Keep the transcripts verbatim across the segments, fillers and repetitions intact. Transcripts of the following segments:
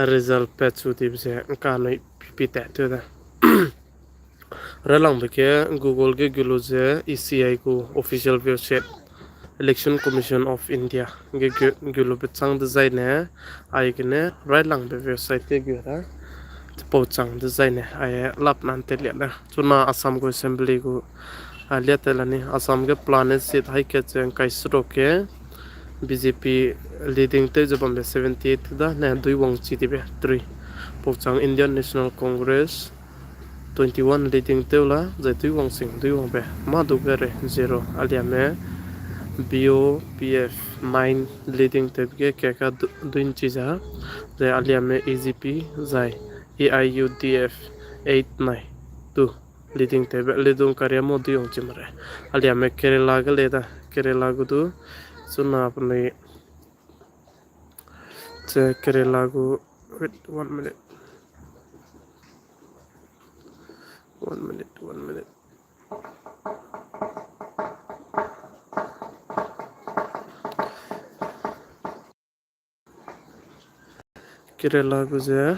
result patchu dibe ze ngka nui pipi tat tu da. Railangbe ge Google ge gulu ze E C I gu official website, Election Commission of India ge gu-, gulu bechâng dezaine, aigene railangbe website ge gu da, chipau châng dezaine, ai lap nan te lia da. Chuna Assam gu Assembly gu, a, lia te la ni, Assam ge plan seat haikatche ngkai seruk ge B J P leading tew ze bambe seventy eight da, ne dui wangchi dibe three. Pauchang Indian National Congress twenty one leading tew la, zai dui wangsing dui wangbe, mâ du gere zero. Aliame B O P F nine leading tewbe ge keka du-, dui nchi za, zai aliame A G P, zai A I U D F eight nai two leading tewbe, leading kariamo dui wangchi mare. Aliame Kerala ge le da, Kerala gu du, chuna penui, che Kerala gu, wait, one minute. One minute, one minute. Kerala gu ze.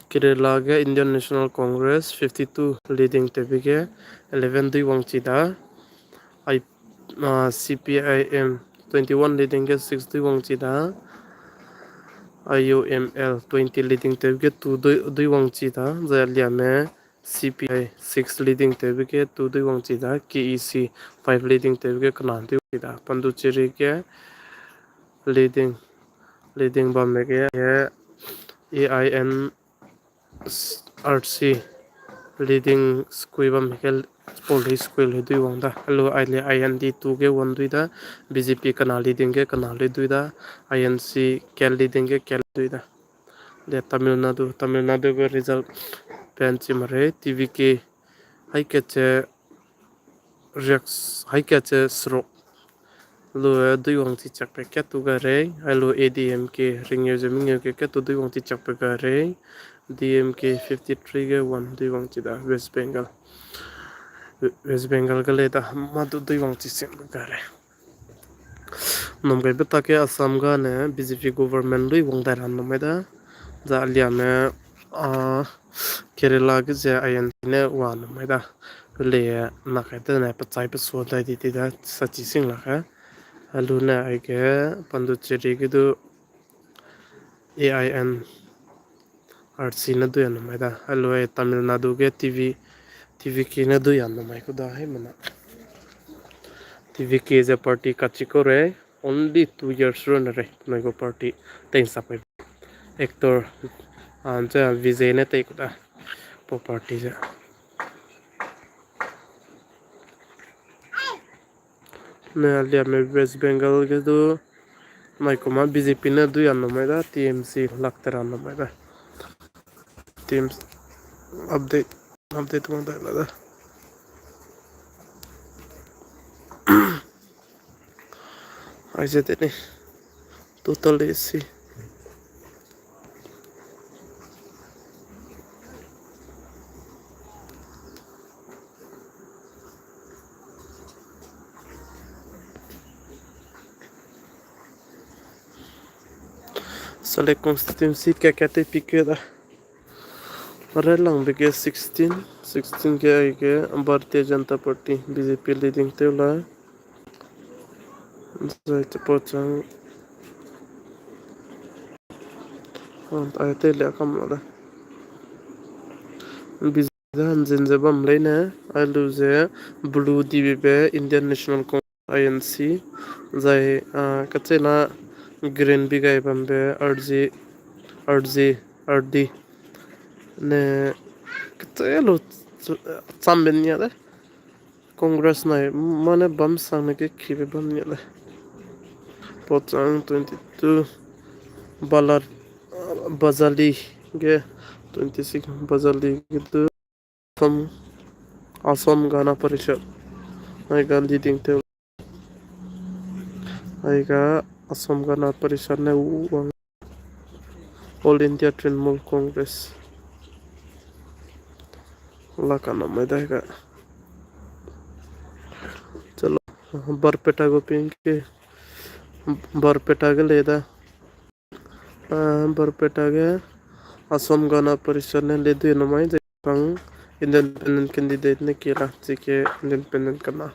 Kerala ge Indian National Congress fifty two leading tewbe ge eleven dui wangchi da. I, ah, C P I M twenty one leading ge six dui wangchi da. I U M L twenty leading tewbe ge two dui, dui wangchi da. Zai aliame C P I six leading tewbe ge two dui wangchi da. K E C five leading tewbe ge kena dui wangchi da. Pondicherry ge leading, leading bamme ge, A I N R C leading squeeze bamme ge, polling squeeze le dui wang da. Alu aile I N D two ge one dui da, B J P kena leading ge kena le dui da, I N C kel leading ge kel dui da. Le Tamil Nadu, Tamil Nadu ge result pen chi mare, T V K haikatche riak, haikatche seruk. Lu, eh, dui wangchi chakbe kat tu ga rei, alu A D M K ringeu ze mengeu ge kat tu dui wangchi chakbe ga rei, D M K fifty three ge one dui wangchi da, West Bengal. West Bengal ge le da, mâ du dui wangchi singbe ga rei. Namgaibe tak ge Assam gane B J P government lui wang dai ra namai da, za aliame, ah, Kerala ge ze I N C ne wa namai da. Le nakai dene pechai pesua dai di ti da sachi sing lak ge. Alu ne aige Pondicherry ge du A I N R C ne dui a namai da. Alu ai Tamil Nadu ge T V, T V K ne dui a namai ku da hei mena. T V K ze party kachikau rei, only two years run rei, penui gu party tei nsap pai. Actor, ah, ze Vijay ne tei ku da, pau party ze. Ne aliame West Bengal ge du, mai kuma B J P ne dui a namai da, T M C lak te ra namai da. T M C update, update wang dai la da. Aize teni. Total A C. Sale constituency ka kate pike da. Railangbe ge sixteen, sixteen ge aige Bharatiya Janata Party, B J P leading tew la. Zai chipau chang. Ai te le kam la da. B J P da hanzin ze bam leine, alu ze blue D B be Indian National Congress I N C, zai, ah, kachena green bi gai bambe R G, R G, R D. Ne kachelu chambe nia de. Congress nai mane bam sang ne ke kibe bam nia de. Pochang twenty two, Bala, Bazali ge twenty six, Bazali ge du Assam, Assam Gana Parishad. Ai ga leading te. Ai ga Assam Gana Parishad ne u wang. All India Trinamool Congress. La ka namai dai ga. Barpeta gu pin ke, Barpeta ge lei da. Ah, Barpeta ge Assam Gana Parishad ne le dui namai ze kang independent candidate ne kira, chike independent kana.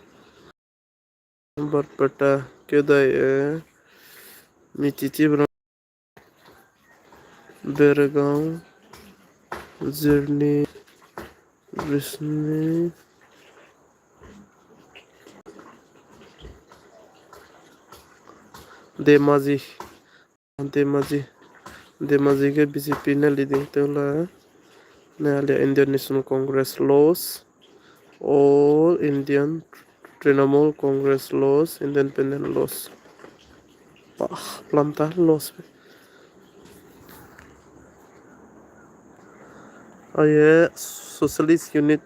Barpeta ke dai, eh, mi chichi bra. Bergaon, Jirni, Bisni, Dhemaji, Dhemaji, Dhemaji ge B J P ne leading tew la, ne alia Indian National Congress loss, All Indian Trinamool Congress loss, Independent loss. Pa, pelam ta loss. Aye, Socialist Unit,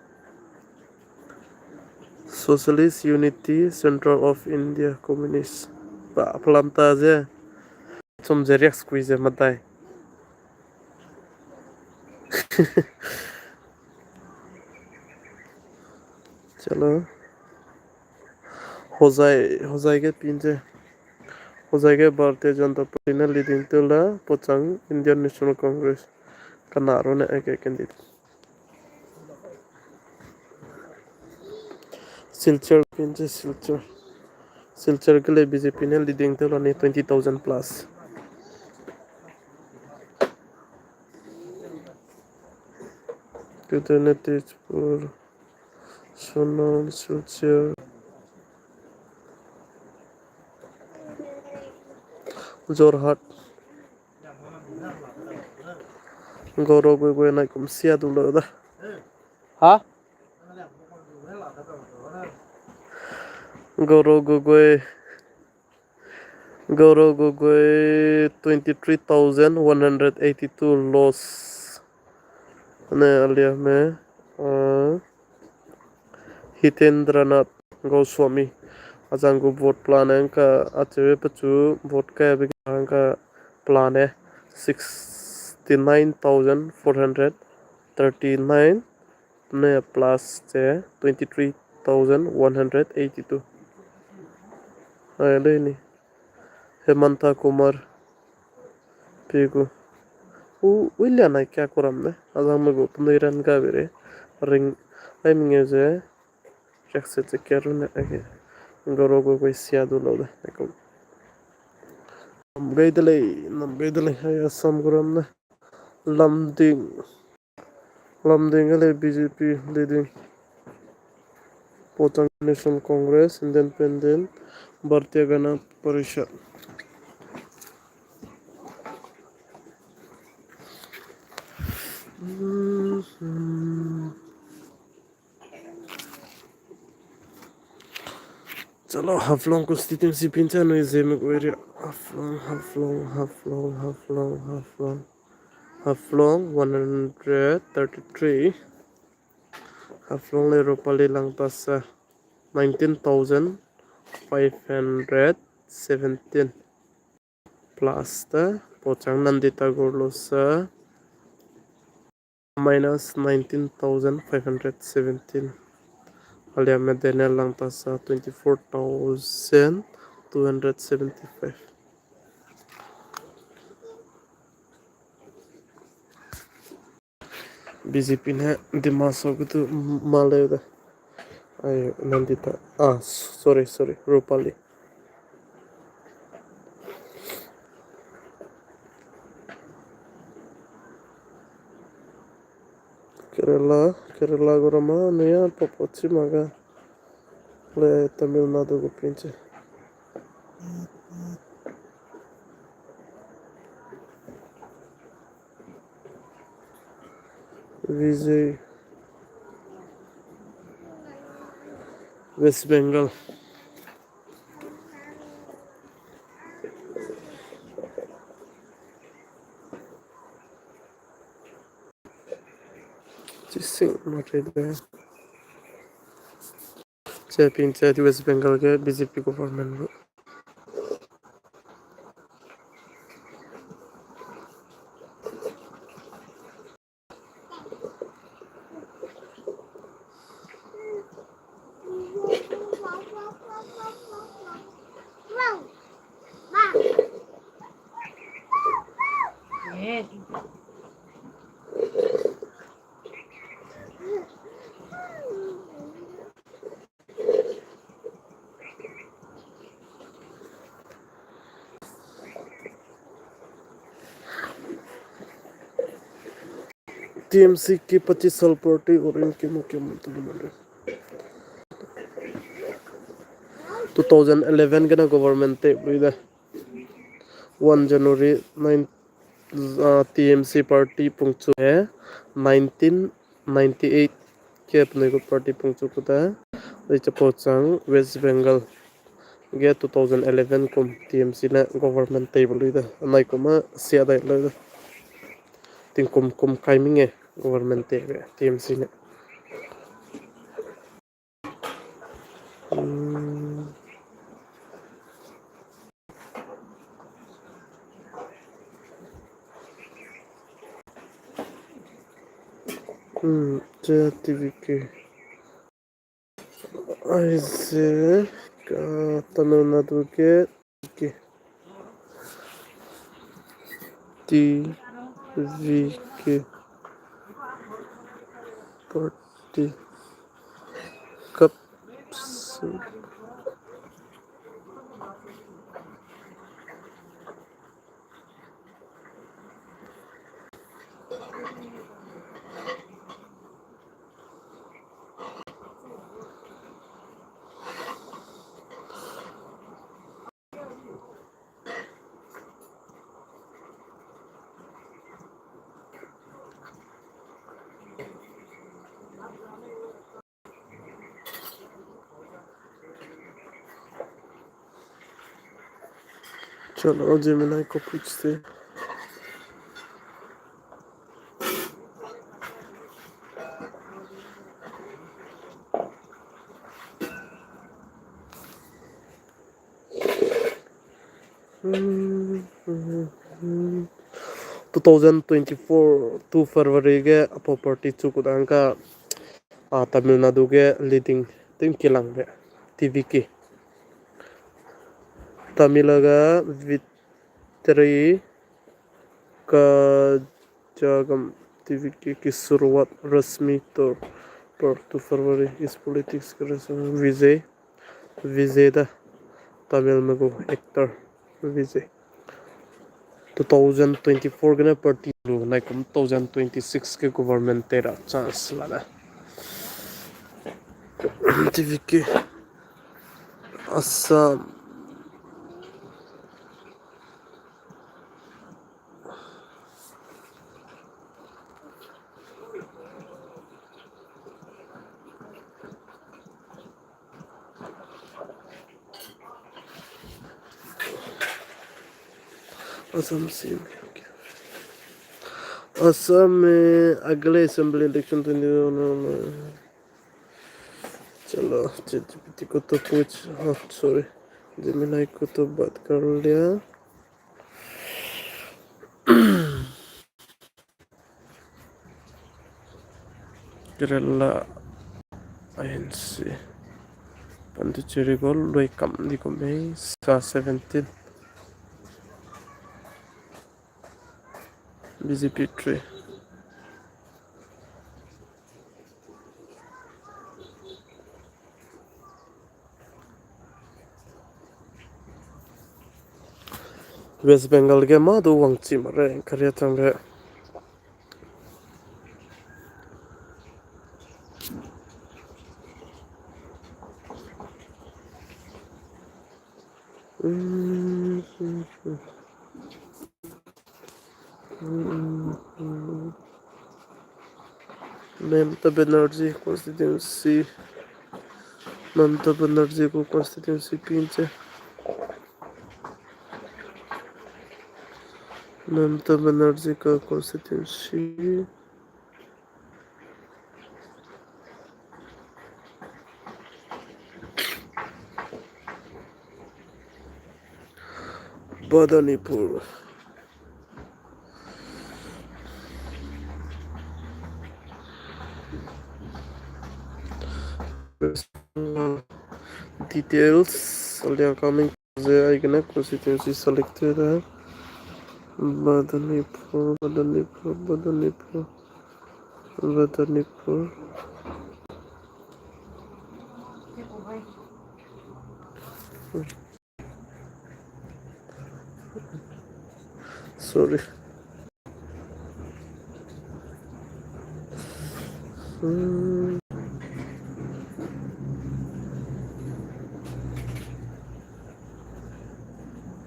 Socialist Unity, Centre of India, Communist. Pa, pelam ta ze. Chum ze riak skui ze medai. Chalo. Hojai, Hojai ge pin ze. Hojai ge Bharatiya Janata Party ne leading tew la, pochang Indian National Congress. Kana ru ne ege candidate. Silchar pin ze Silchar. Silchar ge le B J P ne leading tew la ni twenty thousand plus. Tutu ne Tezpur, Sonal, Silchar, Jorhat. Gaurav Gogoi nai kum sia du lo da. Ha? Gaurav Gogoi, Gaurav Gogoi twenty three thousand one hundred eighty two loss. Ne alia me, uh, Hitendranath Goswami. Azang gu vote plan e ngka achewe pechu vote kai be ngka plan e sixty nine thousand four hundred thirty nine ne plus che twenty three thousand one hundred eighty two. Ai le ni. Hemanta Kumar. Pe gu. U, uilia nai kia kuram ne. Azang me gu penui ran ga bere. Ring. Ai menge ze. Riak se che kia ru ne age. Gaurav Gogoi sia du lo de. Eko. Nam gai de lei, nam gai de lei. Ai Assam gu ram ne. Lumding. Lumding ge le B J P leading. Pochang National Congress, Independent, Bharatiya Gana Parishad. Chalo, Haflong constituency pin cha noi Zeme area. Haflong, Haflong, Haflong, Haflong, Haflong. Haflong one hundred thirty-three. Haflong le Rupali Langtasa nineteen thousand five hundred seventeen. Plus ta, Pochang Nandita Gorlosa minus nineteen thousand five hundred seventeen. Aliame Daniel Langtasa twenty-four thousand two hundred seventy-five. B J P ne Dima Hasao gu tu ma leu de. Ai, Nandita. Ah, sorry, sorry. Rupali. Kerala, Kerala gu rama nuya popo chi maga. Le Tamil Nadu gu pinche. Vijay. West Bengal. Chising ma rei de. Che pin che West Bengal ge B J P government gu. T M C ki pachi sal party orange ki mukim tu lu. Two thousand eleven gene government te lui de. One January nine, ah, T M C party pungchu he, nineteen ninety-eight ke penui gu party pungchu ku da. Ai chapau chang West Bengal ge two thousand eleven kum T M C ne government table lui de. Anai kum a sia dai lui de. Tingkum kum kai menge government te ge T M C ne. Hmm. Hmm, T V K. Aize ka Tamil Nadu ke T V K party cups. Chalo, Gemini ko puchte. Two thousand twenty-four, two February ge apau party chu kudang ka, a, Tamil Nadu ge leading ting kilangbe T V K. Tamil ga Vitri Kajagam T V K ki suruat rasmi tor par two February is politics ke Vijay Vijay da Tamil me gu actor Vijay. Two thousand twenty-four gene party lu nai kum two thousand twenty-six ke government tera chance la da. T V K Assam. Assam से, Assam में अगले assembly election twenty twenty-one में, चलो, ChatGPT को तो पूछ, हाँ, sorry, Gemini को तो बात कर लिया। Kerala I N C. Pondicherry go lui kam di kum mei sa seventeen. B J P three. West Bengal ge mâ du wangchi mak re, karia chang re. Mamata Banerjee constituency, Mamata Banerjee ko constituency pin che. Mamata Banerjee ka constituency. Badanipur. Details, Alia coming. Ze aigene constituency selected hai. Badanipur, Badanipur, Badanipur, Badanipur. Sorry. Hmm.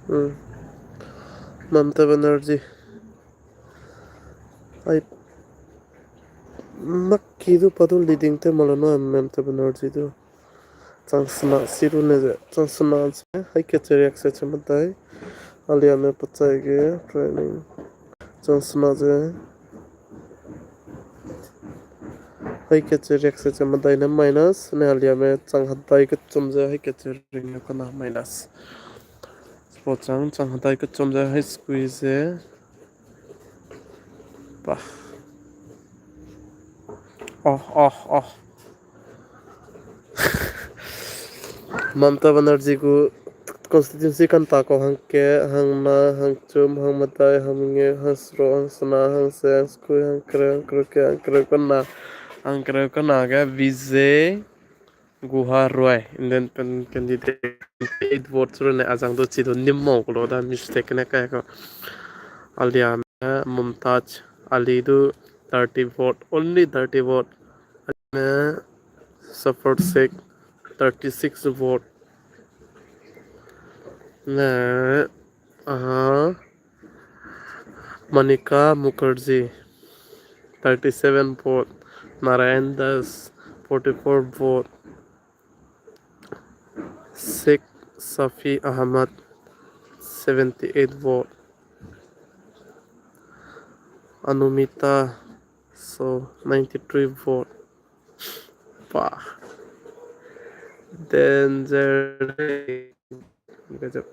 Hmm. Mamata Banerjee. Ai, mak ki du pa du leading te malo no Mamata Banerjee du. Chang sena si ru ne ze, chang sena ze, hai ke che riak se che medai. Aliame pachai ge training. Chang sena ze, hai ke che riak se che medai ne minus, ne aliame chang hedai kechum ze, hai ke che ring ne kena minus. Suppose chang, chang hedai kechum ze, hai squeeze ze. Bah. Oh, oh, oh. Mamata Banerjee gu constituency kanta kau hangke, hangna, hangchum, hangmedai, hangmengeu, hangsero, hangsena, hangse, hangskui, hangkereu, hangkeruke, hangkereu kena, hangkereu kena ge Vijay Guha Roy, independent candidate, eight votes rune azang du chi du nim mau kulo da mistake ne kai ko. Aliame Mumtaz Ali du thirty vote, only thirty vote. Ne Zafar Sheikh, thirty-six vote. Ne, aha, Manika Mukherjee, thirty-seven vote. Narayan Das, forty-four vote. Sheikh Shafi Ahmad, seventy-eight vote. Anumita, so ninety-three vote. Pah. Danger. Gajab.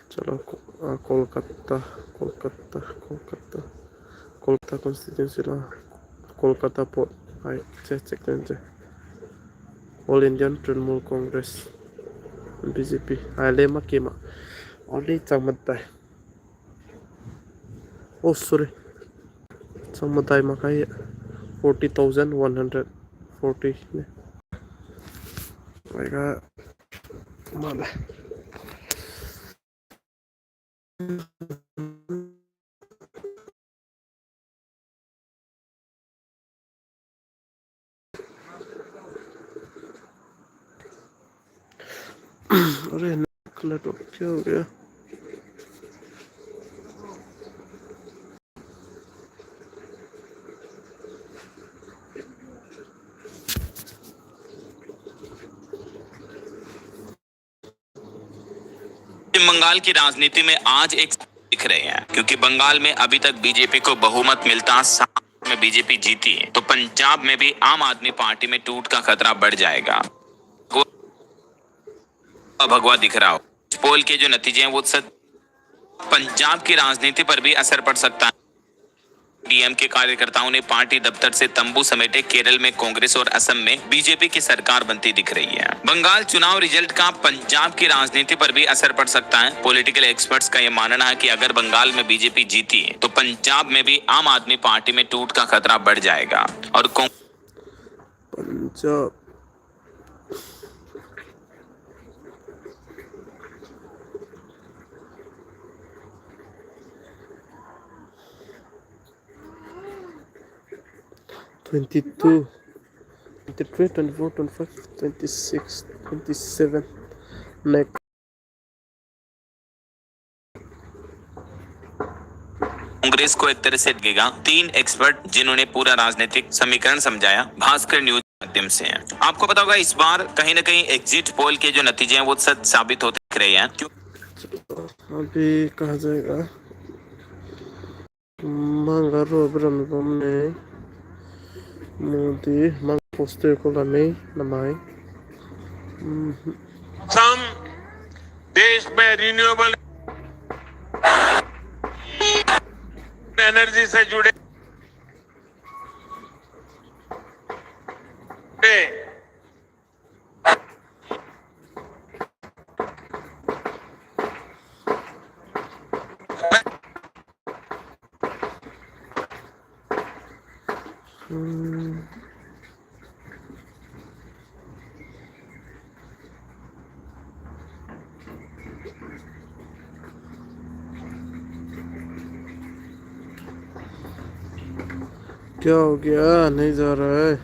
Chalo, Ko-, ah, Kolkata, Kolkata, Kolkata, Kolkata constituency la, Kolkata port, ai, che, check den che. All Indian Trinamool Congress, B J P, ai, le ma ke ma, only chang medai. Oh, sorry. Chang medai ma kai, forty thousand one hundred forty ne. Ai ga, ma le. अरे, network क्या हो गया? पश्चिम बंगाल की राजनीति में आज एक दिख रहे हैं, क्योंकि बंगाल में अभी तक बीजेपी को बहुमत मिलता, सात में बीजेपी जीती है, तो पंजाब में भी आम आदमी पार्टी में टूट का खतरा बढ़ जाएगा। भगवा दिख रहा हो। पोल के जो नतीजे हैं, वो सच, पंजाब की राजनीति पर भी असर पड़ सकता है। डीएमके कार्यकर्ताओं ने पार्टी दफ्तर से तंबू समेटे, केरल में कांग्रेस और असम में बीजेपी की सरकार बनती दिख रही है। बंगाल चुनाव रिजल्ट का पंजाब की राजनीति पर भी असर पड़ सकता है। पॉलिटिकल एक्सपर्ट्स का ये मानना है कि अगर बंगाल में बीजेपी जीती है, तो पंजाब में भी आम आदमी पार्टी में टूट का खतरा बढ़ जाएगा और कांग- Punjab. Twenty-two, twenty-three, twenty-four, twenty-five, twenty-six, twenty-seven. Next. Congress को एक तरह से लगेगा। तीन एक्सपर्ट जिन्होंने पूरा राजनीतिक समीकरण समझाया, भास्कर न्यूज माध्यम से हैं। आपको पता होगा, इस बार कहीं ना कहीं एग्जिट पोल के जो नतीजे हैं, वो सच साबित होते दिख रहे हैं। क्यों? अभी कहा जाएगा। Manga ro bram bam ne. Modi, mang poster ko la nei, namai. हम्म। हम देश में रिन्यूएबल एनर्जी से जुड़े क्या हो गया? नहीं जा रहा है।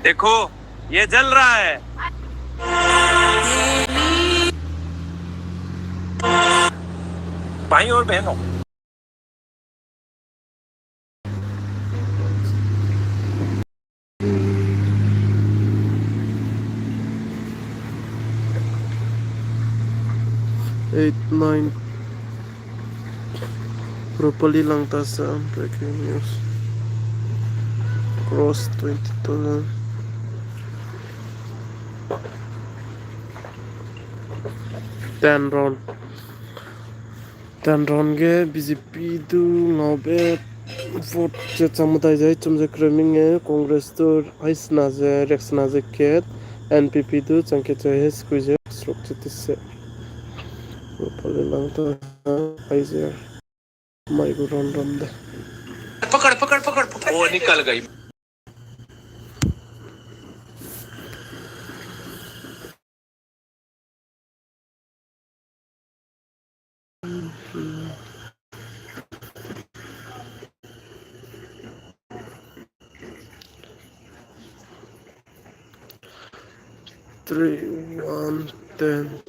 देखो, ये जल रहा है। भाई और बहनों, Eight, nine. Properly Langtasa, breaking news. Cross twenty thousand. Ten round. Ten round ge B J P du ngaube vote ze chang medai zai chum ze kreming e, Congress du hai sena ze, riak sena ze kat, N P P du chang kat ze hai sekui ze seruk ze tese. Properly Langtasa, hai ze. Mai gu round ram de. पकड़, पकड़, पकड़, पकड़। वो निकल गई। Three, one, ten.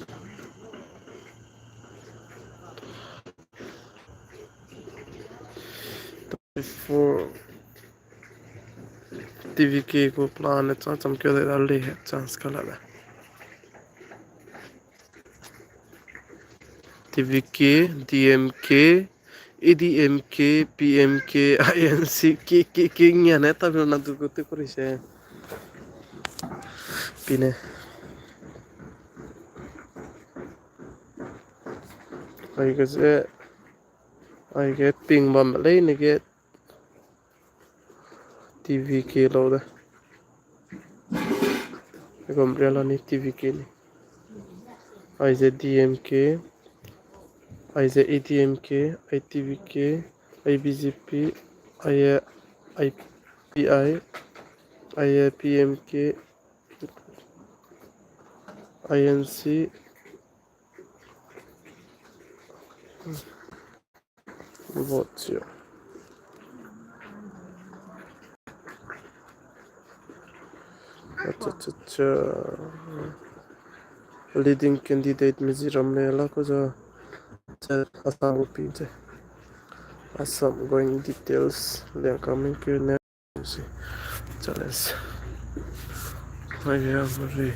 Four. T V K gu plan ne chang cham keu dai da le chance ka la da. T V K, D M K, A D M K, P M K, I N C, K, K, K, ngia ne ta na du gu te kuri se. Pine. Aige ze, aige ping bam lei ne ge T V K lau de. Gom ria la ni T V K ni. Aize D M K, aize A D M K, I T V K, I B J P, ai, I P I, ai P M K, I N C, Vote chia. Acha, acha, acha. Leading candidate me zi ram le la ko za. Cha Assam gu pi che. Assam going details le coming ke ne. Challenge. Aige amari.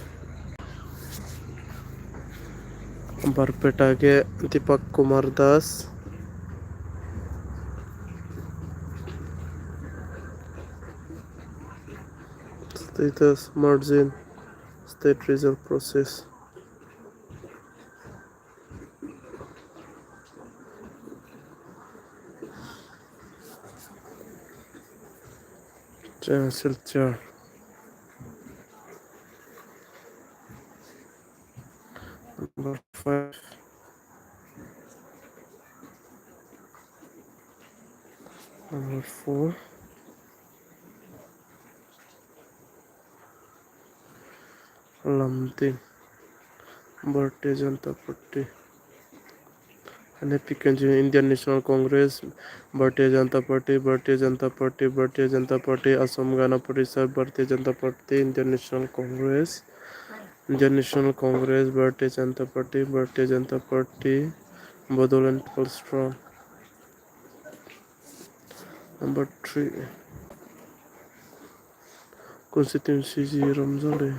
Barpeta ge Deepak Kumar Das. Status margin. State result process. Chair, Silchar. Number five. Number four. Lamting, Bharatiya Janata Party. Ane pikan ju Indian National Congress, Bharatiya Janata Party, Bharatiya Janata Party, Bharatiya Janata Party, Assam Gana Parishad, Bharatiya Janata Party, Indian National Congress, Indian National Congress, Bharatiya Janata Party, Bharatiya Janata Party, Bodoland People's Front. Number three. Constituency zi ram za le.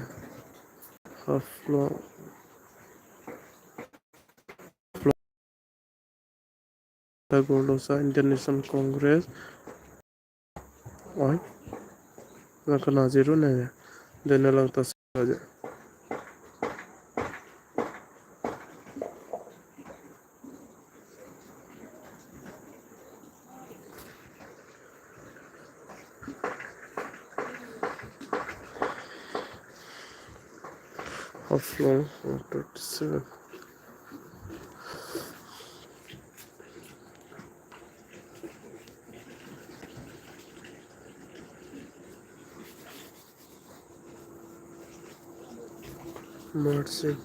Haflong. Haflong. Tagorlosa Indian National Congress. Oi. Na kana zero ne. Dene lang ta sa je. Haflong, one thirty-seven. Mercy.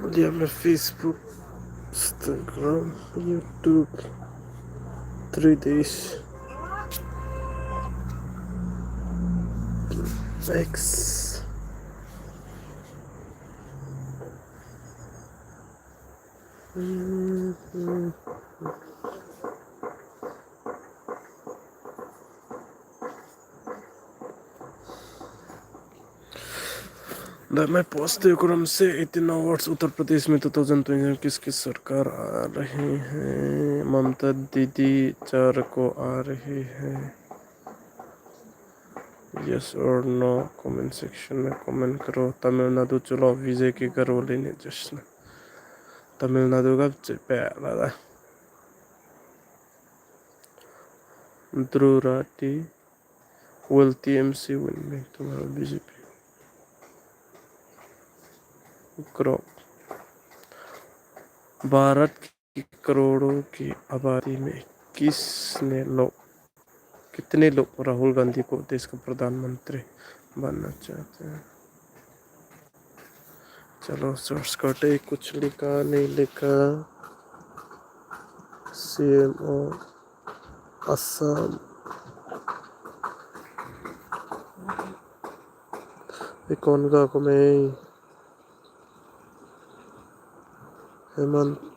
Dia me Facebook, Instagram, YouTube, three days, X. मैं पोस्ट क्रम से eighteen awards Uttar प्रदेश में two thousand twenty किसकी सरकार आ रही है? ममता दीदी चार को आ रही है। Yes or no comment section में comment करो। तमिलनाडु चुनाव विजय की घरवाली ने जश्न। तमिलनाडु का चेपे लगा। ध्रुव Rathee, will T M C win? नहीं, तुम्हारा B J P। करो। भारत की करोड़ों की आबादी में किसने लोग, कितने लोग राहुल गांधी को देश का प्रधानमंत्री बनना चाहते हैं? चलो, search करते हैं, कुछ लिखा, नहीं लिखा। C M O Assam। ये कौन गा को मैं? हेमंत।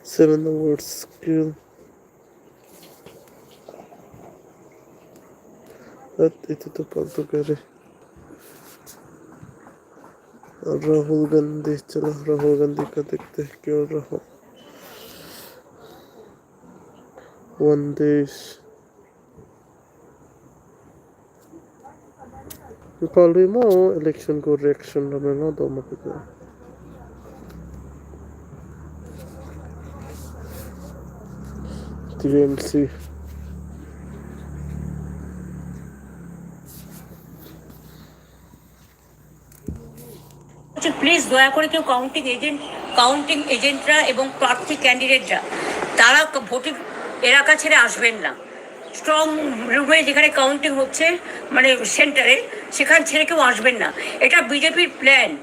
Seven awards skill। हट, इतने तो फालतू कह रहे। राहुल गांधी, चलो, राहुल गांधी का देखते हैं, क्यों Rahul. One Desh। Nepal ri mo election ko reaction ramme nga dau mak ke. T M C। Please দয়া করে কেউ কাউন্টিং এজেন্ট, কাউন্টিং এজেন্টরা এবং প্রার্থী ক্যান্ডিডেটরা, তারা ক-, ভোটিং এলাকা ছেড়ে আসবেন না। স্ট্রং রুমে যেখানে কাউন্টিং হচ্ছে, মানে সেন্টারে, সেখান ছেড়ে কেউ আসবেন না। এটা বিজেপির প্ল্যান।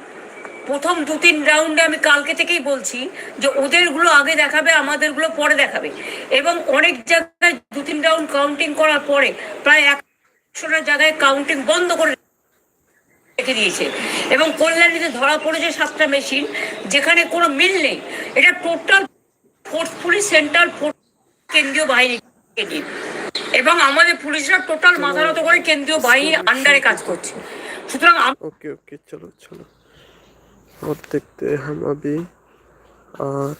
প্রথম দু তিন রাউন্ডে, আমি কালকে থেকেই বলছি যে ওদেরগুলো আগে দেখাবে, আমাদেরগুলো পরে দেখাবে। এবং অনেক জায়গায় দু তিন রাউন্ড কাউন্টিং করার পরে প্রায় একশোটা জায়গায় কাউন্টিং বন্ধ করে রেখে দিয়েছে। এবং কল্যাণীতে ধরা পড়েছে সাতটা মেশিন, যেখানে কোনো মিল নেই। এটা টোটাল ফোর্সফুলি সেন্ট্রাল ফোর্স, কেন্দ্রীয় বাহিনীকে দিয়ে। এবং আমাদের পুলিশরা টোটাল মাথা নত করে কেন্দ্রীয় বাহিনীর আন্ডারে কাজ করছে। সুতরাং আম- ओके, ओके, चलो, चलो। और देखते हैं हम अभी। और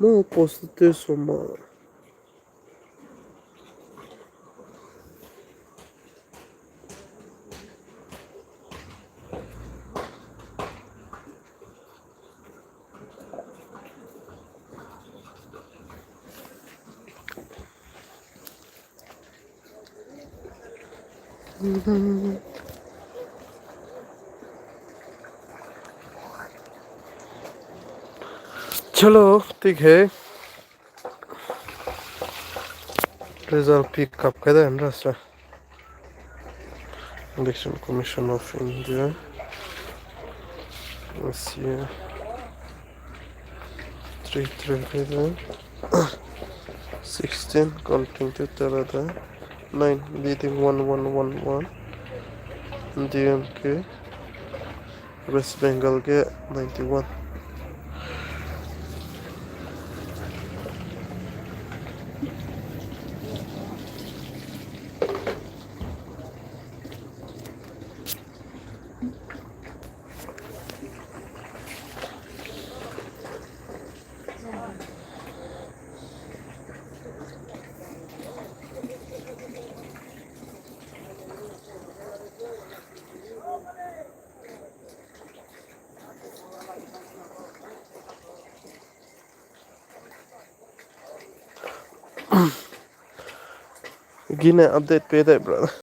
Mo post te soma. Hello, ठीक है। Result pick up kai da nra sa. Election Commission of India. Let's see. Three, three, three, three. Sixteen, counting to tell the nine, leading one, one, one, one. D M K. West Bengal ge ninety-one. Gine update pe dai bra.